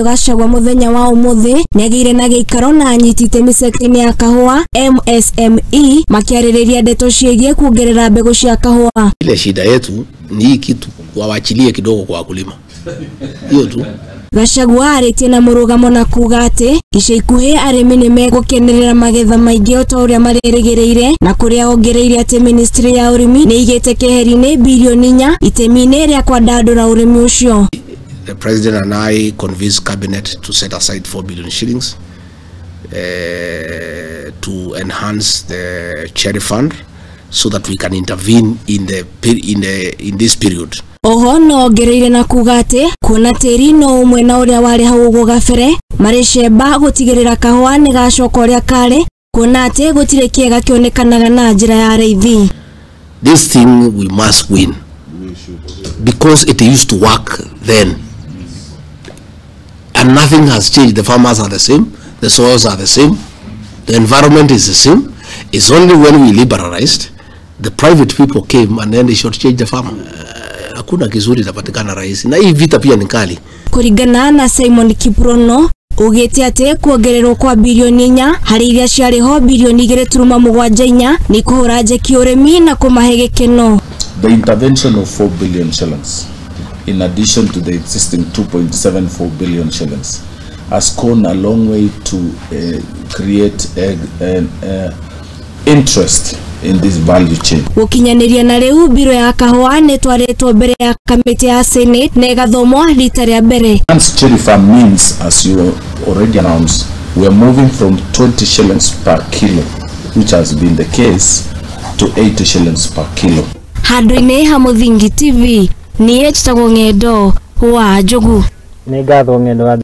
Gachagua muthenya wa umuthi niagĩire na gĩikaro na anyiti itemi sekta-inĩ ya kahũa MSME makiarĩrĩria ndeto ciĩgiĩ kuongerera mbegũ cia kahũa. Ile shida yetu ni hii kitu wawachilie kidogo kwa wakulima, hiyo tu. Gachagua arĩtie na mũrũgamo na kuga atĩ ica ikuhĩ arĩmi nĩ megũkenerera magetha maingĩ o ta ũrĩa marerĩgĩrĩire, na kũrĩa ongereire atĩ ministry ya ũrĩmi nĩ ĩigĩte keheri-inĩ birioni 4 itemi-inĩ rĩa kwandandũra ũrĩmi ũcio. The president and I convinced cabinet to set aside 4 billion shillings to enhance the cherry fund so that we can intervene in the in the in this period. Oho no ongereire na kuga atĩ kuona tĩri no ũmwe na ũrĩa warĩ hau ũguo gabere marĩ cemba gũtigĩrĩra kahũa nĩ gacoka ũrĩa karĩ, kuona atĩ gũtirĩ kĩega kĩonekanaga na njĩra ya raithi. This thing we must win because it used to work then and nothing has changed. The farmers are the same, the soils are the same, the environment is the same. It's only when we liberalized, the private people came and then they shortchanged the farmer. Hakuna kizuri itapatikana rahisi, na hii vita pia ni kali. Kuringana na Simon Kiprono ugite ati kuongererwo kwa birioni 4 harĩ iria ciarĩ ho birioni 2.74 ni kũhũra njeki ũrĩmi na kũmahe gĩkeno. The intervention of 4 billion shillings in addition to the existing 2.74 billion shillings has gone a long way to create an interest in this value chain. Gũkinyanĩria na rĩu mbiro ya kahũa nĩ twarĩtwo mbere ya kamĩtĩ ya Senate na ĩgathomwo rita rĩa mbere. Cherry farm means, as you already announced, we are moving from 20 shillings per kilo, which has been the case, to 80 shillings per kilo. Handũ-inĩ ha Mũthingi TV, niĩ njĩtagwo Ng'endo wa Njogu. Nĩ ngatho Ng'endo wa